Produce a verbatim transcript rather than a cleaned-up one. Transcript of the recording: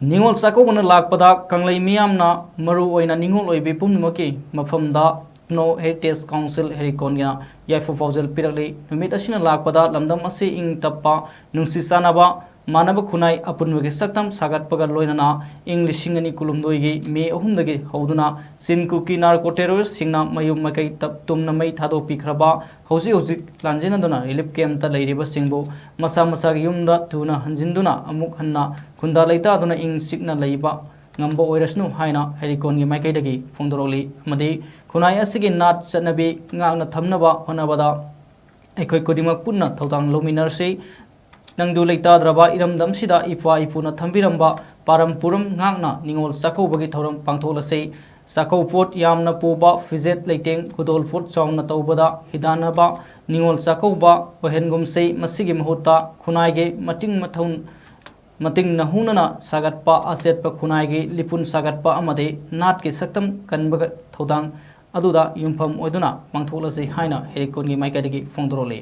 ꯅꯤꯉꯣꯜ ꯆꯥꯛꯀꯧꯕꯅ ꯂꯥꯛꯄꯗ ꯀꯪꯂꯩ ꯃꯤꯌꯥꯝꯅ, ꯃꯔꯨ ꯑꯣꯏꯅ ꯅꯤꯉꯣꯜ ꯑꯣꯏꯕꯤ ꯄꯨꯝꯅꯃꯛꯀꯤ ꯃꯐꯝꯗ ethno heritage council ꯍꯦꯔꯤꯀꯣꯟꯒꯤꯅ ꯌꯥꯏꯐ ꯄꯥꯎꯖꯦꯜ ꯄꯤꯔꯛꯂꯤ꯫ ꯅꯨꯃꯤꯠ ꯑꯁꯤꯅ ꯂꯥꯛꯄꯗ ꯂꯝꯗꯝ ꯑꯁꯤ ꯏꯪ ꯇꯞꯄ, ꯅꯨꯡꯁꯤ ꯆꯥꯟꯅꯕ, ꯃꯥꯟꯅꯕ ꯈꯨꯟꯅꯥꯏ ꯑꯄꯨꯟꯕꯒꯤ ꯁꯛꯇꯝ ꯁꯥꯒꯠꯄꯒ ꯂꯣꯏꯅꯅ ꯏꯪ ꯂꯤꯁꯤꯡ ꯑꯅꯤ ꯀꯨꯟꯍꯨꯝꯗꯣꯏꯒꯤ ꯃꯦ ꯑꯍꯨꯝꯗꯒꯤ ꯍꯧꯗꯨꯅ ꯆꯤꯟ ꯀꯨꯀꯤ ꯅꯥꯔꯀꯣ ꯇꯦꯔꯣꯔꯤꯁꯁꯤꯡꯅ ꯃꯌꯨꯝ ꯃꯀꯩ ꯇ-, ꯇꯨꯝꯅ ꯃꯩ ꯊꯥꯗꯣꯛꯄꯤꯈ꯭ꯔꯕ, ꯍꯧꯖꯤꯛ ꯍꯧꯖꯤꯛ ꯂꯥꯟꯖꯦꯟꯅꯗꯨꯅ relief camp ꯇ ꯂꯩꯔꯤꯕꯁꯤꯡꯕꯨ ꯃꯁꯥ ꯃꯁꯥꯒꯤ ꯌꯨꯝꯗ ꯊꯨꯅ ꯍꯟꯖꯤꯟꯗꯨꯅ ꯑꯃꯨꯛ ꯍꯟꯅ ꯈꯨꯟꯗꯥ ꯂꯩꯇꯥꯗꯨꯅ ꯏꯪ ꯆꯤꯛꯅ ꯂꯩꯕ ꯉꯝꯕ ꯑꯣꯏꯔꯁꯅꯨ ꯍꯥꯏꯅ ꯍꯦꯔꯤꯀꯣꯟꯒꯤ ꯃꯥꯏꯀꯩꯗꯒꯤ ꯐꯣꯡꯗꯣꯔꯛꯂꯤ꯫ ꯑꯃꯗꯤ ꯈꯨꯟꯅꯥꯏ ꯑꯁꯤꯒꯤ ꯅꯥꯠ ꯆꯠꯅꯕꯤ ꯉꯥꯛꯅ ꯊꯝꯅꯕ ꯍꯣꯠꯅꯕꯗ ꯑꯩꯈꯣꯏ ꯈꯨꯗꯤꯡꯃꯛ ꯄꯨꯟꯅ ꯊꯧꯗꯥꯡ ꯂꯧꯃꯤꯟꯅꯔꯁꯤ꯫ ꯅꯪꯗꯨ ꯂꯩꯇꯥꯗ꯭ꯔꯕ ꯏꯔꯝꯗꯝꯁꯤꯗ ꯏꯄꯥ ꯏꯄꯨꯅ ꯊꯝꯕꯤꯔꯝꯕ ꯄꯥꯔꯝ ꯄꯨꯔꯝ ꯉꯥꯛꯅ ꯅꯤꯉꯣꯜ ꯆꯥꯛꯀꯧꯕꯒꯤ ꯊꯧꯔꯝ ꯄꯥꯡꯊꯣꯛꯂꯁꯤ꯫ ꯆꯥꯛꯀꯧꯄꯣꯠ ꯌꯥꯝꯅ ꯄꯨꯕ, ꯐꯤꯖꯦꯠ ꯂꯩꯇꯦꯡ ꯈꯨꯗꯣꯜꯄꯣꯠ ꯆꯥꯎꯅ ꯇꯧꯕꯗ ꯍꯤꯗꯥꯟꯅꯕ ꯅꯤꯉꯣꯜ ꯆꯥꯛꯀꯧꯕ ꯑꯣꯏꯍꯟꯒꯨꯝꯁꯤ꯫ ꯃꯁꯤꯒꯤ ꯃꯍꯨꯠꯇ ꯈꯨꯟꯅꯥꯏꯒꯤ ꯃꯇꯤꯡ ꯃꯊꯧ ꯃꯇꯤꯡ ꯅꯍꯨꯅꯅ ꯁꯥꯒꯠꯄ ꯑꯆꯦꯠꯄ ꯈꯨꯟꯅꯥꯏꯒꯤ ꯂꯤꯄꯨꯟ ꯁꯥꯒꯠꯄ ꯑꯃꯗꯤ ꯅꯥꯠꯀꯤ ꯁꯛꯇꯝ ꯀꯟꯕꯒ ꯊꯧꯗꯥꯡ ꯑꯗꯨꯗ ꯌꯨꯝꯐꯝ ꯑꯣꯏꯗꯨꯅ ꯄꯥꯡꯊꯣꯛꯂꯁꯤ ꯍꯥꯏꯅ ꯍꯦꯔꯤꯀꯣꯟꯒꯤ ꯃꯥꯏꯀꯩꯗꯒꯤ ꯐꯣꯡꯗꯣꯔꯛꯂꯤ꯫